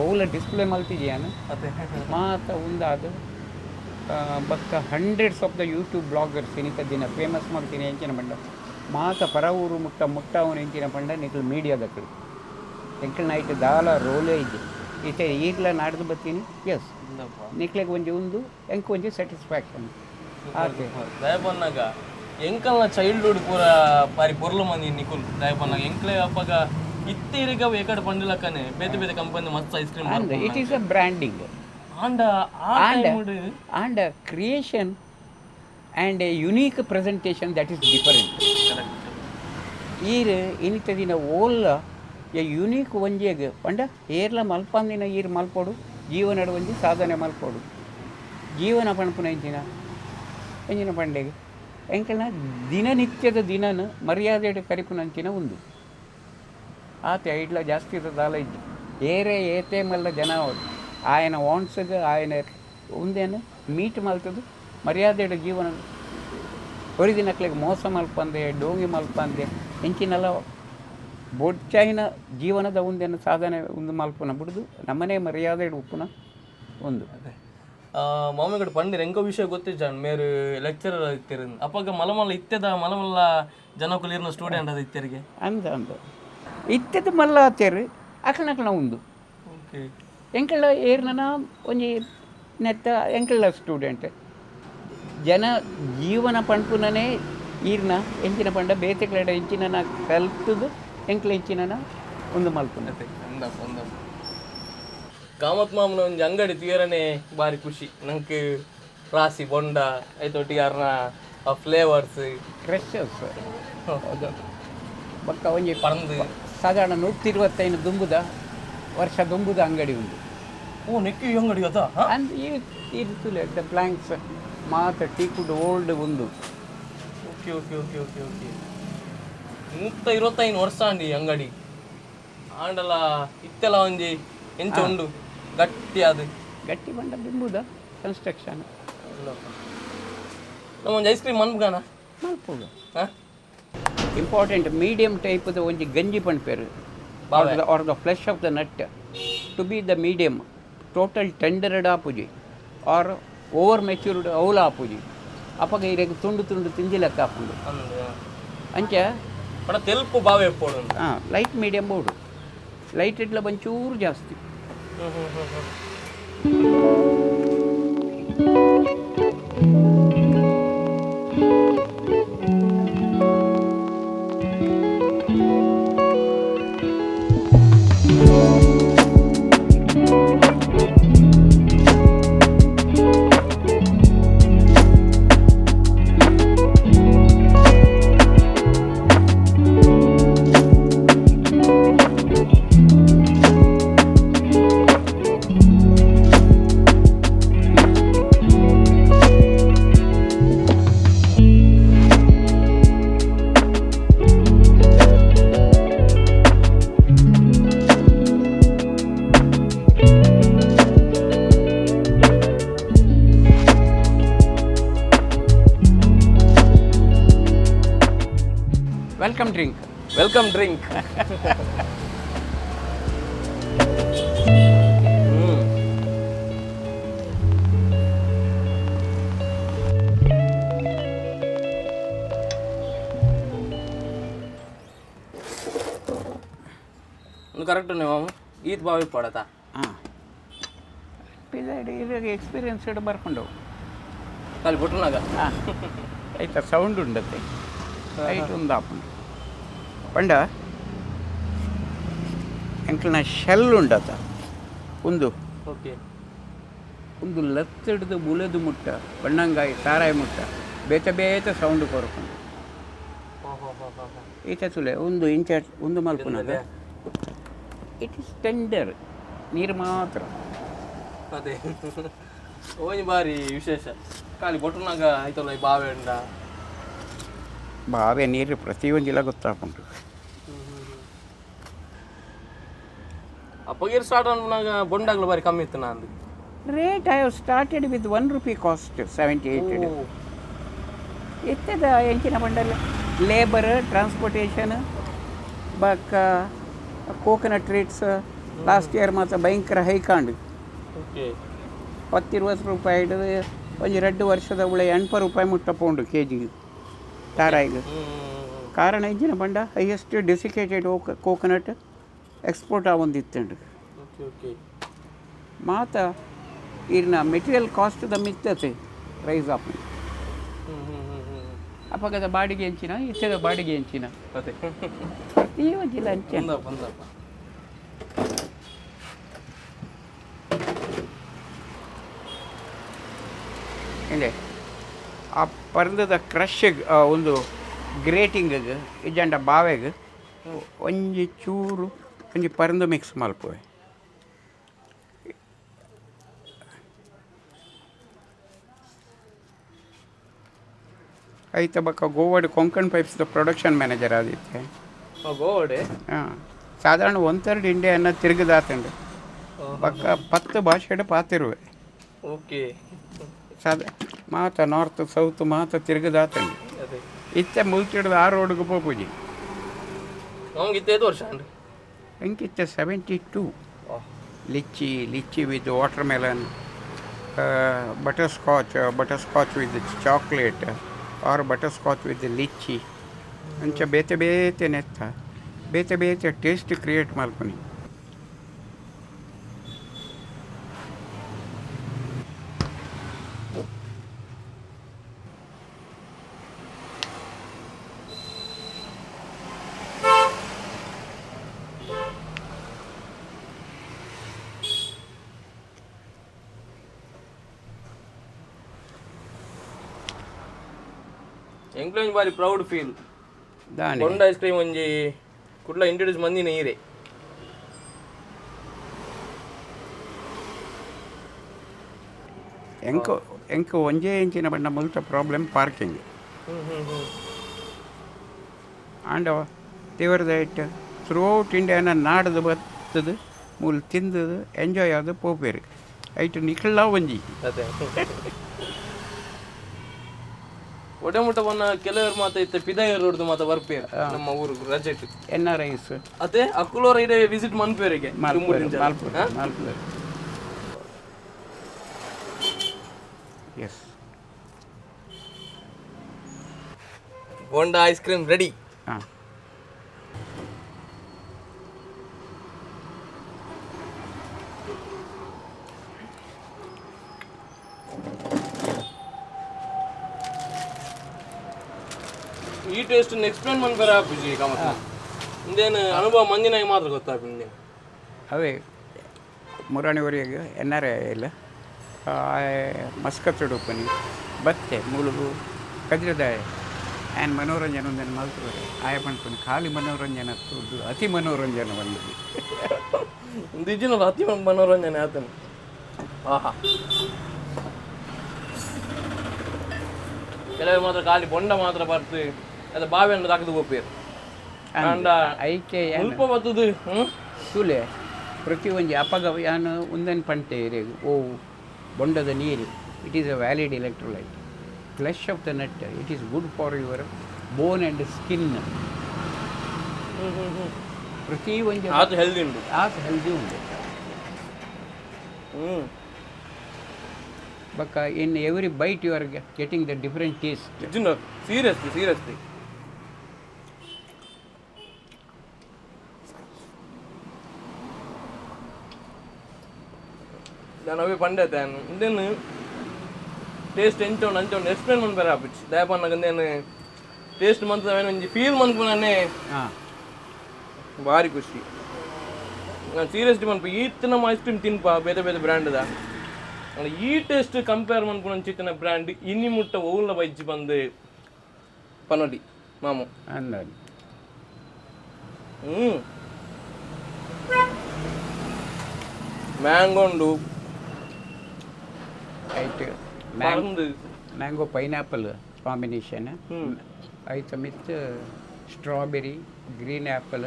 ಒವ್ಲ ಡಿಸ್ಪ್ಲೇ ಮಲ್ತಿದ್ಯಾನ. ಅತ್ತೆ. ಮಾತ ಉಂದಾದ್ ಬೊಕ್ಕ hundreds of the YouTube bloggers ಇನಿತ ದಿನ ಫೇಮಸ್ ಮಲ್ತಿನಿ. ಎಂಚಿನ ಪಂಡ ಮಾತ ಪರ ಊರು ಮುಟ್ಟ ಮುಟ್ಟಾವುನ ಎಂಚಿನ ಪಂಡ ನಿಕ್ಲು ಮೀಡಿಯಾದಕ್ಲು. ಎಂಕಲ್ನ ಐಟ್ ದಾಲ ರೋಲೇ ಇಜ್ಜಿ. ಇತ್ತೆ ಈಗ್ಲ ನಾಡ್ದು ಬತ್ತೀನಿ, ಎಸ್. ಇಲ್ಲಪ್ಪ. ನಿಕ್ಲೆಗ್ ಒಂಜಿ ಉಂದು, ಎಂಕ್ ಒಂಜಿ ಸ್ಯಾಟಿಸ್ಫ್ಯಾಕ್ಷನ್ ಆತೆ. ದಯಪನ್ನಾಗ ಎಂಕಲ್ನ ಚೈಲ್ಡ್ಹುಡ್ ಪೂರ ಬಾರಿ ಪೊರ್ಲು ಮಂದಿ ನಿಕುಲ್. ದಯಪನ್ನಾಗ ಎಂಕ್ಲೆ ಅಪ್ಪಗ ಇತ್ತೀರಿಗ ಏಕಡೆ ಪಂಡಿಲಕ್ಕನೆ ಬೇತೆ ಬೇತೆ ಕಂಪನಿ ಮಸ್ತ್ ice cream. And it is a branding. ಆಂಡ ಆ And, time and a creation and a unique presentation, that is different. Correct. ಈರ್ ಇನಿತ ದಿನ ಓಲ್ಲ ಎ ಯುನೀಕ್ ಒಂಜೆಗ್ ಪಂಡ ಏರ್ಲ ಮಲ್ಪಂದಿನ ಈರ್ ಮಲ್ಪೊಡು, ಜೀವನಡ್ ಒಂಜಿ ಸಾಧನೆ ಮಲ್ಪೊಡು. ಜೀವನ ಪನ್ಪುನ ಎಂಚಿನ ಎಂಚಿನ ಪಂಡೆಗ್ ಎಂಕಲ್ನ ದಿನನಿತ್ಯದ ದಿನನ ಮರ್ಯಾದೆಡ್ ಕರಿಪುನಂಚಿನ ಉಂದು ಆತೆ. ಐಡ್ಲ ಜಾಸ್ತಿ ದಾಲ ಇಜ್ಜಿ. ಏರೇ ಏತೇ ಮಲ್ಲ ಜನ ಅವಡು, ಆಯನ ವಾಂಟ್ಸ್ಗ್ ಆಯನ ಉಂದೇನು ಮೀಟ್ ಮಲ್ತದು ಮರ್ಯಾದೆಡ್ ಜೀವನ ಒರಿದಿನಕ್ಲೆಗ್ ಮೋಸ ಮಲ್ಪಂದೆ, ಡೋಂಗಿ ಮಲ್ಪಂದೆ, ಎಂಚಿನೆಲ್ಲ ಬೊಡ್ಚಾಯಿನ ಜೀವನದ ಉಂದೆನ್ ಸಾಧನೆ ಉಂದು ಮಲ್ಪುನ ಬುಡ್ದು ನಮ್ಮನೆ ಮರ್ಯಾದೆಡ್ ಉಪ್ಪುನ ಉಂದು. ಮಾಮಿಗಡ ಪಂಡಿರ ಎಂಕೋ ವಿಷಯ ಗೊತ್ತಿಜ್ಜಾಂಡ್ ಮೇರು ಲೆಕ್ಚರರ್ ಇತ್ತೀರ. ಅಪ್ಪಗ ಮಲ ಮಲ್ಲ ಇತ್ತೆದ ಮಲ ಮಲ್ಲ ಜನಕುಲು ಇರ್ನ ಸ್ಟೂಡೆಂಟ್ ಅದ ಇತ್ತೆರಿಗೆ. ಅಂದ ಅಂದ ಇತ್ತೆದ ಮಲ್ಲ ಆತೇರು ಅಕಲ್ನಕಲ್ನ ಉಂದು. ಎಂಕಲ್ನ ಏರ್ನನ ಒಂಜಿ ನೆತ್ತ ಎಂಕಲ್ನ ಸ್ಟೂಡೆಂಟ್ ಜನ. ಜೀವನ ಪಣ್ಪುನನೇ ಈರ್ನ ಎಂಚಿನ ಪಂಡ ಬೇತೆಕ್ಲೆಡ ಎಂಚಿನನ ಕಲ್ತುದು ಎಂಕ್ಲ ಎಂಚಿನನ ಉಂದು ಮಲ್ಪುನ. ಅದೇ ಅಂದಪ್ಪ ಅಂದಪ್ಪ, ಕಾಮತ್ ಮಾಮನ ಒಂಜಿ ಅಂಗಡಿ ತೀರನೆ ಬಾರಿ ಖುಷಿ ನಂಗೆ. ರಾಸಿ ಬೊಂಡ ಐತೊಟ್ಟಿಗೆ ಅರ್ನ ಆ ಫ್ಲೇವರ್ಸ್. ಕ್ರಷರ್ಸ್ ಹೌದು. ಬೊಕ್ಕ ಒಂಜಿ ಪರಂದು. ಸಾಧಾರಣ 125 ದುಂಬುದ ವರ್ಷ ದುಂಬುದ ಅಂಗಡಿ ಉಂಡು. ಓ, ನೆಕ್ಕಿ ಅಂಗಡಿ ಅದ? ಅಂದ್ ಈ ಈ ದ ಪ್ಲಾಂಕ್ಸ್ ಮಾತ ಟೀಕುಡ್ ಓಲ್ಡ್ ಉಂದು. Okay okay okay okay okay 125 ವರ್ಷ ಅಂಡಿ ಅಂಗಡಿ. ಆಂಡಲ ಇತ್ತೆಲ ಒಂಜಿ ಎಂಚ ಉಂಡು ಗಟ್ಟಿ ಅದು. ಗಟ್ಟಿ ಬಂಡ ದುಂಬುದ ಕನ್ಸ್ಟ್ರಕ್ಷನ್. ನಮ್ಮ ಒಂಜಿ ಐಸ್ ಕ್ರೀಮ್ ಮನ್ಪುಗಾನ? ಮಲ್ಪುಗ. ಹಾ. ಇಂಪಾರ್ಟೆಂಟ್ ಮೀಡಿಯಂ ಟೈಪ್ದ ಒಂಜಿ ಗಂಜಿ ಪನ್ಪೆರ್, or the flesh of the nut to be the medium, total tendered ಆಪುಜಿ R over matured ಅವ್ಲ ಆಪುಜಿ. ಅಪಗ ಇರೆಗ್ ತುಂಡು ತುಂಡು ತಿಂದಿ ಲೆಕ್ಕ ಆಪುಂಡು. ಅಂದ್. ಅಂಚ. ಪಡ ತೆಲ್ಪು ಬಾವೆ ಎಪ್ಪೋಡು. ಹಾಂ, ಲೈಟ್ ಮೀಡಿಯಮ್ ಬೋಡು, ಲೈಟ್ ಇಡ್ಲ ಒಂಚೂರು ಜಾಸ್ತಿ. ಹ್ಮ್ ಹ್ಮ್ ಹ್ಮ್ ಹ್ಮ್. Welcome drink. Welcome drink. Correct ಮಾಮ, ಈತ್ ಬಾವಿ ಪಡತಾ. ಹಾಂ, ಪಿಜಾಡ್ ಎಕ್ಸ್ಪೀರಿಯನ್ಸ್ ಬರ್ಕೊಂಡು. ಖಾಲಿ ಬೊಟ್ಟನಾಗ. ಹಾಂ, ಐತ ಸೌಂಡ್ ಉಂಡತೆ, ಐಟ್ ಒಂದು ಆಪುಂಡು. ಪಂಡ ಎಂಕ್ಲನ ಶೆಲ್ ಉಂಡತ ಒಂದು. ಓಕೆ. ಒಂದು ಲತ್ತಿಡ್ದು ಬುಲೆದು ಮುಟ್ಟ, ಬಣ್ಣಂಗಾಯಿ ಸಾರಾಯಿ ಮುಟ್ಟ, ಬೇತೆ ಬೇತೆ ಸೌಂಡ್ ಕೊರ್ಪುಂಡು. ಈತ ತುಲೆ ಒಂದು ಇಂಚ ಒಂದು ಮಲ್ಪುನಗ it is tender, ನೀರು ಮಾತ್ರ. ಅದೇ, ಒಂಜಿ ಬಾರಿ ವಿಶೇಷ ಖಾಲಿ ಬೊಟ್ಟನಾಗ ಐತಲ್ಲ ಈ ಬಾವೆ ಉಂಡ. ಬಾವೆ ನೀರು ಪ್ರತಿಯೊಂದಿಲ್ಲ ಗೊತ್ತಾಪುಂಡು. ಅಪ್ಪಗೇರ್ ಸ್ಟಾರ್ಟ್ ಅನ್ಪುನಾಗ ಬೊಂಡಾಗ್ಲ ಬಾರಿ ಕಮ್ಮಿ ಇತ್ತು ನಂದು. Rate I have started with 1 rupee cost 78. ಇತ್ತದ ಎಂಚಿನ ಬಂಡಲ್ ಲೇಬರ್, ಟ್ರಾನ್ಸ್ಪೋರ್ಟೇಷನ್, ಬಕ್ಕ ಕೋಕೋನಟ್ ರೇಟ್ಸ್ ಲಾಸ್ಟ್ ಇಯರ್ ಮಾತ್ರ ಭಯಂಕರ ಹೈಕಾಂಡ್. ಓಕೆ. 10-20 ರೂಪಾಯಿ ಹಿಡಿದು ಒಂಜಿ 2 ವರ್ಷದ ಉಳೆ 80 ರೂಪಾಯಿ ಮುಟ್ಟ ಪೌಂಡು ಕೆ ಜಿಗೆ ತಾರಾಯಿಗೆ. ಕಾರಣ ಇಂಚಿನ ಬಂಡ ಹೈಯೆಸ್ಟ್ ಡೆಸಿಕೇಟೆಡ್ ಕೋಕೋನಟ್ ಎಕ್ಸ್ಪೋರ್ಟ್ ಆವೊಂದಿತ್ತುಂಡು. ಓಕೆ ಓಕೆ ಮಾತ ಈರ್ನ ಮೆಟೀರಿಯಲ್ ಕಾಸ್ಟ್ ದ ಮಿತ್ತತೆ ರೈಸ್ ಆಪ್. ಅಪಗದ ಬಾಡಿಗೆ ಎಂಚಿನ, ಇತ್ತೆದ ಬಾಡಿಗೆ ಎಂಚಿನ. ಅದೇ. ಪ್ರತಿ ಒಂಜಿಲ ಅಂಚೆ. ಬಂದಪ್ಪ ಬಂದಪ್ಪ. ಇಲ್ಲೇ ಆ ಪರ್ದದ ಕ್ರಶ್ ಒಂದು ಗ್ರೇಟಿಂಗ್ ಇಜ್ಜಂಡ ಬಾವೆಗ್ ಒಂಜಿ ಚೂರು ಒಂಜಿ ಪರಂದು ಮಿಕ್ಸ್ ಮಲ್ಪುವೆ. ಐತ ಬೊಕ್ಕ ಗೋವಾಡ್ ಕೊಂಕಣ್ ಪೈಪ್ಸ್ದ ಪ್ರೊಡಕ್ಷನ್ ಮ್ಯಾನೇಜರ್ ಆದಿತ್ತೆ. ಗೋವಾಡೆ? ಹಾಂ, ಸಾಧಾರಣ 1/3 ಇಂಡಿಯಾನ ತಿರುಗದಾತಂಡು. ಬೊಕ್ಕ 10 ಭಾಷೆಡ್ ಪಾತಿರುವೆ. ಓಕೆ. ಸಾದ ಮಾತ ನಾರ್ತ್ ಸೌತ್ ಮಾತ ತಿರುಗದಾತಂಡು. ಅದೇ. ಇತ್ತೆ ಮುಲ್ತಿಡ್ದು ಆ ರೋಡ್ಗೆ ಪೋಪುಜಿ. ನಮ್ಗೆ ಇತ್ತೈದು ವರ್ಷ ಅನ್ರಿ? ಎಂಕಿತ್ತೆ 72. Lychee, lychee with watermelon, butterscotch, butterscotch with chocolate or butterscotch with lychee, ಅಂಚ ಬೇತೆ ಬೇತೆ ನೆತ್ತ ಬೇತೆ ಬೇತೆ ಟೇಸ್ಟ್ ಕ್ರಿಯೇಟ್ ಮಲ್ಪುನಿ. ಎಂಕ್ಲ ಒಂಜಿ ಬಾರಿ ಪ್ರೌಡ್ ಫೀಲ್. ದಾನೆ? ಬೊಂಡ ಐಸ್ ಕ್ರೀಮ್ ಒಂಜಿ ಕುಡ್ಲ ಇಂಟ್ರೊಡ್ಯೂಸ್ ಮಂದಿನ ಈರೆ. ಎಂಕ್ ಎಂಕ್ ಒಂಜೇ ಇಂಚಿನ ಬಣ್ಣ ಮುಲ್ತ ಪ್ರಾಬ್ಲಮ್ ಪಾರ್ಕಿಂಗ್. ಹ್ಮ್ ಹ್ಮ್ ಹ್ಮ್ ಆಂಡ ದೇವರದ ಇಟ್ಟು ಥ್ರೂಔಟ್ ಇಂಡಿಯಾನ ನಾಡ್ದು ಬತ್ತದು, ಮೂಲು ತಿಂದದು, ಎಂಜಾಯ್ ಆದ್ ಪೋಪೇರು. ಐಟ್ ನಿಖಿಲ್ಲ ಒಂಜಿ. ಅದೇ, ಒಡೆ ಮುಟ್ಟ ಬನ್ನ ಕೆಲವರು ಮಾತ ಇತ್ತೆ ಪಿದಾಯ ರೋಡ್ ಮಾತ ಬರ್ಪೇರು ನಮ್ಮ ಊರು ರಜೆಟ್. ಎನ್ ಆರ್ ಐಸ್. ಅದೇ, ಅಕ್ಕುಲೋರ ಇಡೆ visit ಮನ್ಪೇರಿಗೆ. Malpura, Malpura, Malpura, S. Bonda ice cream ready. ಹಾಂ. ಈ ಟೇಸ್ಟ್ ಎಕ್ಸ್ಪ್ಲೇನ್ ಮನ್ಪೇರ ಆಪುಜಿ ಕಾಮತ್. ಇಂದೇನು ಅನುಭವ ಮಂದಿನಾಗ ಮಾತ್ರ ಗೊತ್ತಾಪಿ. ಅವೇ ಮುರಾಣಿವರೆಗೆ ಎನ್ ಆರ್ I ಇಲ್ಲ ಮಸ್ಕತ್ ಉಪ್ಪನಿ ಬತ್ತೆ ಮೂಲಗು ಕಜ್ರದಾಯ ಆ್ಯಂಡ್ ಮನೋರಂಜನೆ ಒಂದನ್ನು ಮಲ್ತುವರೆ. ಆಯ ಪನ್ಪುನಿ ಖಾಲಿ ಮನೋರಂಜನೆ ಅತ್ತು, ಅತಿ ಮನೋರಂಜನೆ ಬಂದದ್ದು. ನಿಜನಲ್ಲ, ಅತಿ ಮನೋರಂಜನೆ ಆತನ. ಆಹಾ, ಕೆಲವರು ಮಾತ್ರ ಖಾಲಿ ಬೊಂಡ ಮಾತ್ರ ಬರ್ತು, ಅದು ಬಾವಿಯನ್ನು ತಾಕದು ಹೋಗ್ಪೇರು. ಅಂಡ ಐಕೆ ಮುಲ್ಪ ಬತ್ತದು ತೂಲೆ, ಪ್ರತಿ ಒಂಜಿ ಅಪಗ ಯಾನ್ ಉಂದೆನ್ ಪಂಟೆ ಇರೆಗ್, ಓ ಬೊಂಡದ ನೀರು it is a valid electrolyte, flesh of the nut it is good for your bone and skin. ಪ್ರತಿ ಒಂಜಿ ಆತು ಹೆಲ್ದಿ ಉಂಡು. ಆತ್ ಹೆಲ್ದಿ ಉಂಡು. ಬೊಕ್ಕ in every bite you are getting the different taste. Seriously, seriously, ನಾನು ಅವೇ ಪಂಡೆ ಇಂದೇನು ಟೇಸ್ಟ್ ಎಂಚ ಉಂಡು ಅಂಚ ಉಂಡು ಎಕ್ಸ್ಪ್ಲೇನ್ ಮನ್ಪೆರೆ ಆಪುಜಿ. ದಯಪನ್ನಗ ಇಂದೇನು ಟೇಸ್ಟ್ ಮಂತ್ ಒಂಜಿ ಫೀಲ್ ಮನ್ಪುನೇ. ಹಾಂ. ಭಾರಿ ಖುಷಿ. ನಾನು ಸೀರಿಯಸ್ಲಿ ಮನ್ಪ ಈತ್ ನಮ್ಮ ಐಸ್ ಕ್ರೀಮ್ ತಿನ್ಪ ಬೇರೆ ಬೇರೆ ಬ್ರ್ಯಾಂಡ್ದ, ಈ ಟೇಸ್ಟ್ ಕಂಪೇರ್ ಮನ್ಪುನ ಬ್ರ್ಯಾಂಡ್ ಇನಿ ಮುಟ್ಟ ಓಲ್ಲ ಬೈಜಿ ಬಂದು ಪನೊಡಿ ಮಾಮು. ಅಂದಾಜು. ಮ್ಯಾಂಗೋ ಉಂಡು. ಐಟ್ ಪರ್ಂದು. ಮ್ಯಾಂಗೋ ಪೈನಾಪಲ್ ಕಾಂಬಿನೇಷನ್ ಐತ ಮಿತ್ ಸ್ಟ್ರಾಬೆರಿ, ಗ್ರೀನ್ ಆ್ಯಪಲ್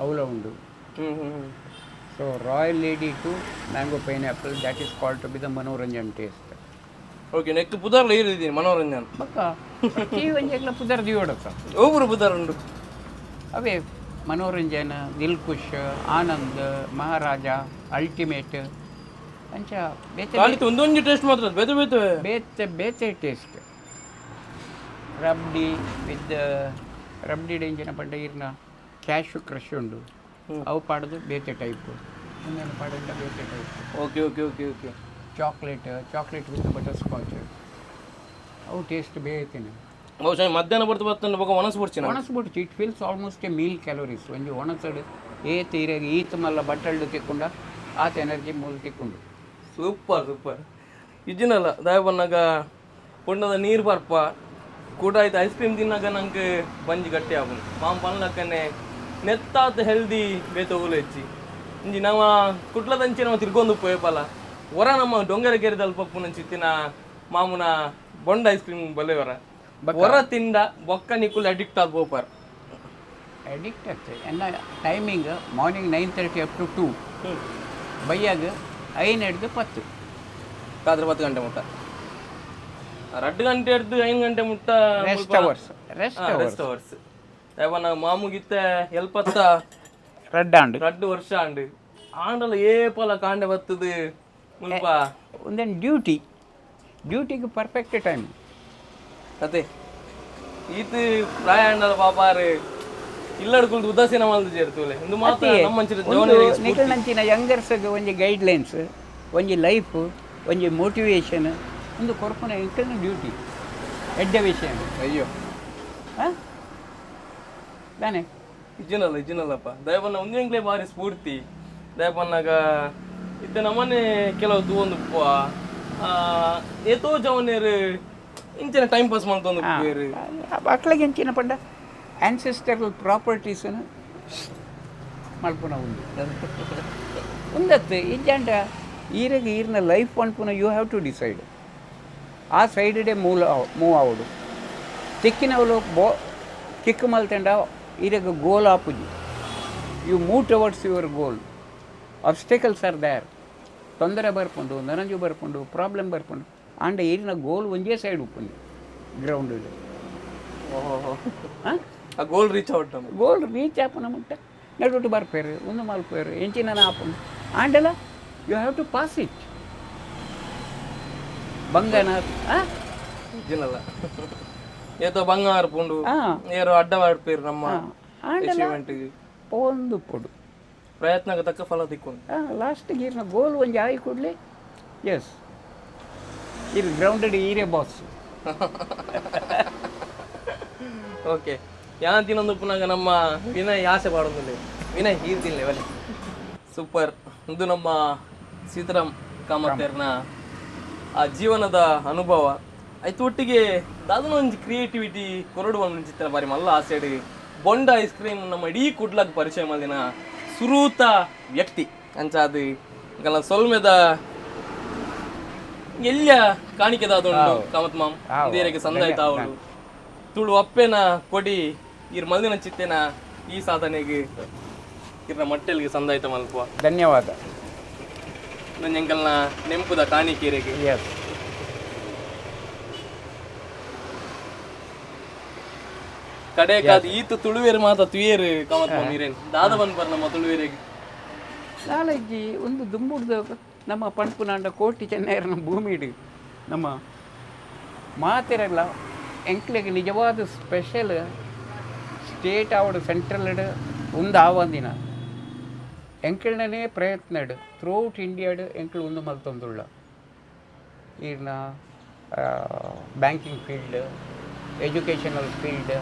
ಅವುಲ ಉಂಡು. ಹ್ಮ್ ಹ್ಮ್ ಹ್ಮ್. So royal lady to mango pineapple, that is called to be the Manoranjan taste. Okay, neck ಪುದರ್ಲ ಇರಿದ್ದೀನಿ Manoranjan. ಬೊಕ್ಕ ಪ್ರತಿ ಒಂಜೆಗ್ಲ ಪುದರ್ ದಿಯೋಡತ್ತ. ಒಬ್ಬರು ಪುದರ್ ಉಂಡು. ಅವೇ ಮನೋರಂಜನ್, ದಿಲ್ಖುಷ್, ಆನಂದ್, ಮಹಾರಾಜ, ಅಲ್ಟಿಮೇಟ್ ಅಂಚ ಬೇತೆ. ಖಾಲಿ ಒಂದೊಂದು ಟೇಸ್ಟ್ ಮಾತ್ರ ಬೇತೆ ಬೇತೆ. ಬೇತೆ ಬೇತೆ ಟೇಸ್ಟ್. ರಬ್ಡಿ ವಿತ್ ರಬ್ಡಿ ಎಂಚಿನ ಪಂಡ ಇರ್ನ ಕ್ಯಾಶು ಕ್ರಷ್ ಉಂಡು. ಅವು ಪಾಡೋದು ಬೇತೆ ಟೈಪ್, ಒಂದೊಂದು ಪಾಡಂಡ ಬೇತೆ type. Okay okay okay okay Chocolate, chocolate with butterscotch, ಅವು ಟೇಸ್ಟ್ ಬೇತೇನೆ. ಬಹುಶಃ ಮಧ್ಯಾಹ್ನ ಬರ್ತು ಬರ್ತಂಡು ಬೊಕ ಒಣಸ್ ಬುಡ್ಚಿ. ಒಣಸ್ಬಿಡ್ತು. It feels almost a meal calories. ಒಂಜಿ ಒಣಸಡು ಏತ್ ಇರೆಗ್ ಈತ್ ಮಲ್ಲ ಬಟ್ಟಲ್ಡು ತಿಕ್ಕೊಂಡ ಆತ ಎನರ್ಜಿ ಮೂಲ ತಿಕ್ಕೊಂಡು. Super super. ಇಜ್ಜಿನಲ್ಲ ದಾಯ ಬನ್ನಾಗ ಪೊಣ್ಣದ ನೀರು ಬರ್ಪ ಕೂಡ ಆಯ್ತು. ಐಸ್ ಕ್ರೀಮ್ ತಿನ್ನಾಗ ನಂಗೆ ಬಂಜಿ ಗಟ್ಟಿ ಆಪುಂಡು. ಮಾಮ್ ಪನ್ಲಕ್ಕನೆ ನೆತ್ತಾತ್ ಹೆಲ್ದಿ ಬೇತೆ ಓಲು ಹೆಚ್ಚಿ. ಇಂಜಿ ನಮ್ಮ ಕುಟ್ಲದಂಚೆ ನಾವು ತಿರ್ಗೊಂದು ಪೋಯಪಲ ಹೊರ ನಮ್ಮ ಡೊಂಗರ ಕೆರೆದಲ್ಲಿ ಪಪ್ಪು ಚಿತ್ತಿನ ಮಾಮುನ ಬೊಂಡ ಐಸ್ ಕ್ರೀಮ್ ಬಲ್ಲೆವರ ಹೊರ ತಿಂಡ ಬೊಕ್ಕ ನಿಕ್ಕುಲ್ ಅಡಿಕ್ಟ್ ಆದ್ ಪೋಪಾರ್. ಅಡಿಕ್ಟ್ ಆಗ್ತದೆ. ಎನ್ನ timing morning 9:30 up to 2, ಬಯ್ಯಾಗ 5 ಹಿಡ್ದು 10. ರಾತ್ರಿ 10 ಗಂಟೆ ಮುಟ್ಟ, 2 ಗಂಟೆ ಹಿಡ್ದು 5 ಗಂಟೆ ಮುಟ್ಟ. Rest hours, rest. Rest hours. ಯಾವನ ಮಾಮುಗಿತ್ತ ಎಲ್ಪತ್ತ ರಡ್ಡ್ ಆಂಡ್. ರಡ್ಡು ವರ್ಷ ಆಂಡ್ ಆಂಡಲ ಏಪಲ ಕಾಂಡೆ ಬತ್ತದು ಮುಲ್ಪ. ಒಂದೇನು ಡ್ಯೂಟಿ, ಡ್ಯೂಟಿಗೆ ಪರ್ಫೆಕ್ಟ್ ಟೈಮ್. ಅದೇ ಈತ ಪ್ರಾಯ ಆಂಡಲ ಪಾಪಾರು ಇಲ್ಲಡ್ಕುಲ್ದು ಉದಾಸೀನ ಮಲ್ದು ಸೇರ್ತುಲೆ ಇಂದು ಮಾತ್ರ ನಮ್ಮ ಅಂಚಿನ ಜವನೆರಿಗೆ ಸ್ಫೂರ್ತಿ. ನಿಕಲ್ನಂಚಿನ ಯಂಗರ್ಸ್ಗೆ ಒಂಜಿ ಗೈಡ್ಲೈನ್ಸ್, ಒಂಜಿ ಲೈಫ್, ಒಂಜಿ ಮೋಟಿವೇಶನ್ ಒಂದು ಕೊರ್ಪುನ ಎಂಕಲ್ನ ಡ್ಯೂಟಿ, ಎಡ್ಡೆ ವಿಷಯ. ಅಯ್ಯೋ. ಹಾಂ ತಾನೆ? ಇಜ್ಜಿನಲ್ಲ ಇಜ್ಜಿನಲ್ಲಪ್ಪ, ದಯಪನ್ನ ಒಂದೆಂಗ್ಲೇ ಬಾರಿ ಸ್ಫೂರ್ತಿ. ದಯಪನ್ನಾಗ ಇತ್ತೆ ನಮ್ಮನೆ ಕೆಲವು ತೂವೊಂದು ಉಪ್ಪುವ ಏತೋ ಜವನೇರು ಇಂಚಿನ ಟೈಮ್ ಪಾಸ್ ಮಾಡ್ತೊಂದು ಉಪ್ಪುವೇರು. ಮಕ್ಳಿಗೆ ಎಂಚಿನ ಪಂಡ ಆನ್ಸೆಸ್ಟರಲ್ ಪ್ರಾಪರ್ಟೀಸನ್ನು ಮಲ್ಪುನ ಉಂದು ಉಂದತ್ತು. ಇಜ್ಜಾಂಡ ಈರೆಗ್ ಈರ್ನ ಲೈಫ್ ಪನ್ಪುನ you have to decide. ಆ ಸೈಡ್ಡೆ ಮೂಲ ಮೂವ್ ಆವಡು ತಿಕ್ಕಿನವಲು ಬೋ ಕಿಕ್ ಮಲ್ತಂಡ ಈರೆಗ್ ಗೋಲ್ ಆಪುಜಿ. You move towards your goal. Obstacles are there, ತೊಂದರೆ ಬರ್ಪುಂಡು, ನರಂಜು ಬರ್ಪುಂಡು, ಪ್ರಾಬ್ಲಮ್ ಬರ್ಪುಂಡು. ಆಂಡ ಈರಿನ ಗೋಲ್ ಒಂಜೇ ಸೈಡ್ ಉಪ್ಪುಂಡು ಗ್ರೌಂಡ್. ಓಹೋ. ಹಾಂ. ಆ ಗೋಲ್ ರೀಚ್ ಔಟ್ ನಮ್ಮ. ಗೋಲ್ ರೀಚ್ ಆಪುನ ಮುಟ್ಟ ನಡುಟು ಬರ್ಪೇರು, ಒಂದು ಮಲ್ಪೇರು, ಎಂಚಿನ ಆಪುಂಡು. ಆಂಡಲ you have to pass it. ಬಂಗನ. ಇಜ್ಜಿನಲ್ಲ, ಏತೋ ಬಂಗಾರ ಪುಂಡು. ಹಾಂ. ಏರೋ ಅಡ್ಡ ಮಾಡ್ಪೇರು ನಮ್ಮ ಆಂಡಲ ಅಚೀವ್ಮೆಂಟ್. ಪೋಂದು ಪೊಡು. ಪ್ರಯತ್ನಕ್ಕೆ ತಕ್ಕ ಫಲ ತಿಕ್ಕೊಂಡು. ಲಾಸ್ಟ್ಗೆ ಈರ್ನ ಗೋಲ್ ಒಂಜಿ ಆಯಿ ಕೂಡಲೇ ಎಸ್ ಇರ್ ಗ್ರೌಂಡೆಡ್ ಈರೇ ಬಾಸ್. ಓಕೆ, ಯಾನ್ ತಿನ್ನೊಂದು ಪುನಗ ನಮ್ಮ ವಿನಯ್ ಆಸೆ ಪಾಡೊಂದುಲ್ಲೆ. ವಿನಯ್ ಈರ್ ತಿನ್ಲೆ ಬಲೆ. ಸೂಪರ್. ಇದು ನಮ್ಮ ಸೀತಾರಾಮ್ ಕಾಮತ್ತೇರ್ನ ಆ ಜೀವನದ ಅನುಭವ ಆಯ್ತು. ಒಟ್ಟಿಗೆ ದಾದನ ಒಂಜಿ ಕ್ರಿಯೇಟಿವಿಟಿ ಕೊರಡು ಒಂದು ಚಿತ್ರ ಬಾರಿ ಮಲ್ಲ ಆಸೆಡ್ ಬೊಂಡ ಐಸ್ ಕ್ರೀಮ್ ನಮ್ಮ ಇಡೀ ಕುಡ್ಲಾಗ್ ಪರಿಚಯ ಮಲ್ದಿನ ಸುರೂತ ವ್ಯಕ್ತಿ ಅಂಚಾದ್ ಇಂಕಲ್ನ ಸೊಲ್ಮೆದ ಎಲ್ಲಿಯ ಕಾಣಿಕೆದಾದುಂಡು ಕಾಮತ್ ಮಾಮ್. ಇಂದೇರಿಗೆ ಸಂದಾಯ್ತ ಅವಳು ತುಳು ಅಪ್ಪೆನ ಕೊಡಿ ಇರ್ ಮಲ್ದಿನ ಚಿತ್ತೆನ ಈ ಸಾಧನೆಗೆ ಇರ್ನ ಮಟ್ಟೆಲ್ಗೆ ಸಂದಾಯ್ತ ಮಲ್ಪುವ. ಧನ್ಯವಾದ. ನಂಜಂಕಲ್ನ ನೆಂಪುದ ಕಾಣಿಕೆರೆಗೆ. ಎಸ್. ಕಡೆ ಕಾದ್ ಈತ ತುಳುವೇರು ಮಾತ ತುಯೇರು ಕಾಮತ್ ಮಾಮೀರೇನ್ ದಾದ ಪನ್ಪರ್ ನಮ್ಮ ತುಳುವೇರಿಗೆ? ನಾಲಜ್ಜಿ ಒಂದು ದುಂಬುಡ್ದ ನಮ್ಮ ಪಣ್ಪುನಾಂಡ ಕೋಟಿ ಚೆನ್ನೈರನ ಭೂಮಿಡ್ ನಮ್ಮ ಮಾತೆರೆಲ್ಲ ಎಂಕ್ಲೆಗ್ ನಿಜವಾದ ಸ್ಪೆಷಲ್ ಸ್ಟೇಟ್ ಆವಡ್ ಸೆಂಟ್ರಲ್ ಒಂದು ಆವಂದಿನ ಎಂಕಲ್ನನೇ ಪ್ರಯತ್ನಡ್ ಥ್ರೂಔಟ್ ಇಂಡಿಯಾಡ್ ಎಂಕ್ಲು ಉಂದು ಮಲ್ತೊಂದುಳ್ಳ. ಈರ್ನ ಬ್ಯಾಂಕಿಂಗ್ ಫೀಲ್ಡ್, ಎಜುಕೇಷನಲ್ ಫೀಲ್ಡ್,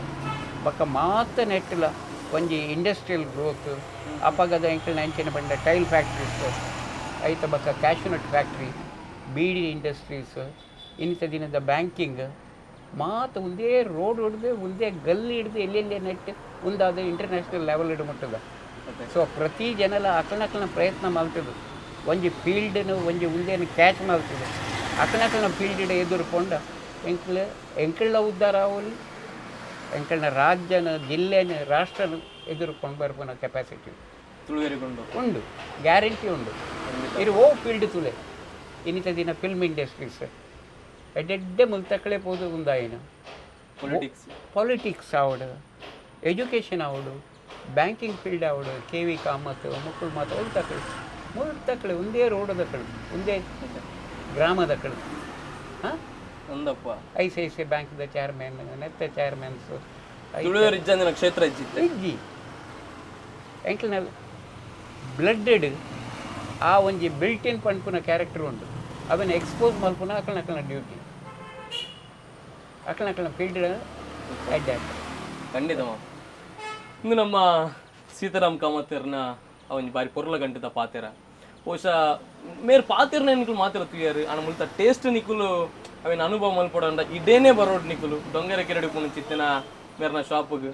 ಬೊಕ್ಕ ಮಾತ ನೆಟ್ಲ ಒಂಜಿ ಇಂಡಸ್ಟ್ರಿಯಲ್ ಗ್ರೋತ್. ಅಪಗದ ಎಂಕಲ್ನ ಎಂಚಿನ ಪಂಡ ಟೈಲ್ ಫ್ಯಾಕ್ಟ್ರೀಸ್, ಐತ ಬೊಕ್ಕ ಕ್ಯಾಶ್ಯೂನಟ್ ಫ್ಯಾಕ್ಟ್ರಿ, ಬೀಡಿ ಇಂಡಸ್ಟ್ರೀಸ್, ಇನ್ನಿತ ದಿನದ ಬ್ಯಾಂಕಿಂಗ್ ಮಾತ ಒಂದೇ ರೋಡ್ ಹಿಡ್ದು, ಒಂದೇ ಗಲ್ಲಿ ಹಿಡ್ದು ಎಲ್ಲೆಲ್ಲೇ ನೆಟ್ ಒಂದಾದ ಇಂಟರ್ನ್ಯಾಷನಲ್ ಲೆವೆಲ್ ಇಡು ಮುಟ್ಟದ. ಸೊ ಪ್ರತಿ ಜನಲ ಅಕಲ್ನಕಲ್ನ ಪ್ರಯತ್ನ ಮಲ್ತದು ಒಂಜಿ ಫೀಲ್ಡ್ನು ಒಂಜಿ ಉಂದೇನು ಕ್ಯಾಚ್ ಮಲ್ತದು ಅಕಲ್ನಕಲ್ನ ಫೀಲ್ಡ್ ಎದುರು ಪೊಂಡ ಎಂಕ್ಲ ಎಂಕಲ್ನ ಉದ್ಧಾರ ಆವಲಿ, ಎಂಕಲ್ನ ರಾಜ್ಯನ, ಜಿಲ್ಲೆನ, ರಾಷ್ಟ್ರನ ಎದುರು ಕೊಂಡು ಬರ್ಪುನ ಕೆಪಾಸಿಟಿ ತುಳುವೇರಿಗುಂಡು. ಉಂಡು, ಗ್ಯಾರಂಟಿ ಉಂಡು. ಇರು ಓ ಫೀಲ್ಡ್ ತುಲೆ, ಇನ್ನಿತ ದಿನ ಫಿಲ್ಮ್ ಇಂಡಸ್ಟ್ರೀಸ್ ಎಡ್ಡೆಡ್ಡೆ ಮುಲ್ತಕ್ಕಳೆ ಪೋದು ಉಂದಾಯಿನ. ಪೊಲಿಟಿಕ್ಸ್. ಪಾಲಿಟಿಕ್ಸ್ ಆವಡು, ಎಜುಕೇಷನ್ ಆವಡು, ಬ್ಯಾಂಕಿಂಗ್ ಫೀಲ್ಡ್ ಆವಡು, ಕೆ ವಿ ಕಾಮತ್ ಮುಕ್ಕಳು ಮಾತ ತಕ್ಕಳು ಮುಳ್ತಕ್ಕಳು ಒಂದೇ ರೋಡದಕ್ಕಳು, ಒಂದೇ ಗ್ರಾಮದಕ್ಕಳು, ಹಾಂ. ಅಂದಪ್ಪ. I C I C ಬ್ಯಾಂಕ್ದ ಚೇರ್ಮನ್, ನೆತ್ತ ಚೇರ್ಮನ್ಸ್. ತುಳುವೇರು ಇಜ್ಜಂದಿನ ಕ್ಷೇತ್ರ ಇಜ್ಜಿತ್ತೆ. ಇಜ್ಜಿ. ಎಂಕ್ಲನ ಬ್ಲಡ್ಡೆಡ್ ಆ ಒಂಜಿ ಬಿಲ್ಟ್ ಇನ್ ಪನ್ಪುನ ಕ್ಯಾರೆಕ್ಟರ್ ಉಂಡು. ಅವನ್ನ ಎಕ್ಸ್ಪೋಸ್ ಮಲ್ಪುನ ಅಕಲ್ನ ಡ್ಯೂಟಿ, ಅಕಲ್ನ ಫೀಲ್ಡ್ ಅಡ್ಡಾಕ್ಟ್. ಖಂಡಿತ ಮಾಮ. ಇಂದು ನಮ್ಮ ಸೀತಾರಾಮ್ ಕಾಮತ್ತರ್ನ ಒಂಜಿ ಬಾರಿ ಪೊರ್ಲ ಗಂಟೆದ ಪಾತೆರ. ಬಹುಶಃ ಮೇರ್ ಪಾತೆರ್ನ ನಿಕುಲು ಮಾತೆರ ತುಯರ್ ಆಂಡ ಮುಲ್ತ ಟೇಸ್ಟ್ ನಿಕುಲು ಅವೇನು ಅನುಭವ ಮಲ್ಪೊಡಂಡ ಇಡೇನೆ ಬರೋಡ್ ನಿಕುಲು ಡೊಂಗರ ಕೆರಡಿ ಪುಣ ಚಿತ್ತಿನ ಮೇರ್ನ ಶಾಪ್ಗ್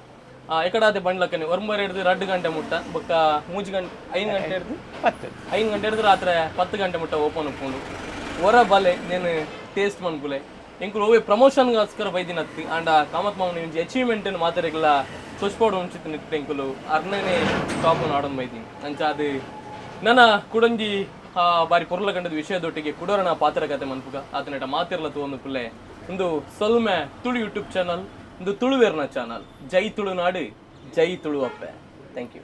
ಎಕಡಾದೆ ಬಂಡ್ಲಕ್ಕನೆ 9 ಹಿಡ್ದು 2 ಗಂಟೆ ಮುಟ್ಟ, ಬೊಕ್ಕ 3 ಗಂಟೆ, 5 ಗಂಟೆ ಹಿಡ್ದು 10. 5 ಗಂಟೆ ಹಿಡ್ದು ರಾತ್ರಿ 10 ಗಂಟೆ ಮುಟ್ಟ ಓಪನ್ ಉಪ್ಪುಂಡು. ಹೊರ ಬಲೆ ನೇನು ಟೇಸ್ಟ್ ಮನ್ಪುಲೆ. ಎಂಕುಲು ಒವ್ವೆ ಪ್ರಮೋಷನ್ಗೋಸ್ಕರ ಬೈದಿನತ್ತಿ ಆಂಡ ಕಾಮತ್ ಮಾಮನ ಒಂಜಿ ಅಚೀವ್ಮೆಂಟ್ ಮಾತೆರೆಗ್ಲ ಸೊಚ್ಪೋಡು ಉಂಚಿತ್ತು ನಿಕ್ಟ್ ಎಂಕುಲು ಅರ್ನನೆ ಶಾಪ್ ಆಡೊಂದು ಬೈದಿನಿ. ಅಂಚ ಅದು ನನ್ನ ಕುಡೊಂಜಿ ಬಾರಿ ಪೊರ್ಲ ಗಂಡದ ವಿಷಯದೊಟ್ಟಿಗೆ ಕುಡೋರಣ ಪಾತ್ರ ಕತೆ ಮನ್ಪುಗ. ಆತನೇಟ ಮಾತಿರ್ಲ ತೂವೊಂದು ಪುಲ್ಲೆ. ಒಂದು ಸೊಲ್ಮೆ. ತುಳು ಯೂಟ್ಯೂಬ್ ಚಾನಲ್ ಒಂದು ತುಳುವೇರ್ನ ಚಾನಲ್. ಜೈ ತುಳುನಾಡು, ಜೈ ತುಳು ಅಪ್ಪೆ. Thank you.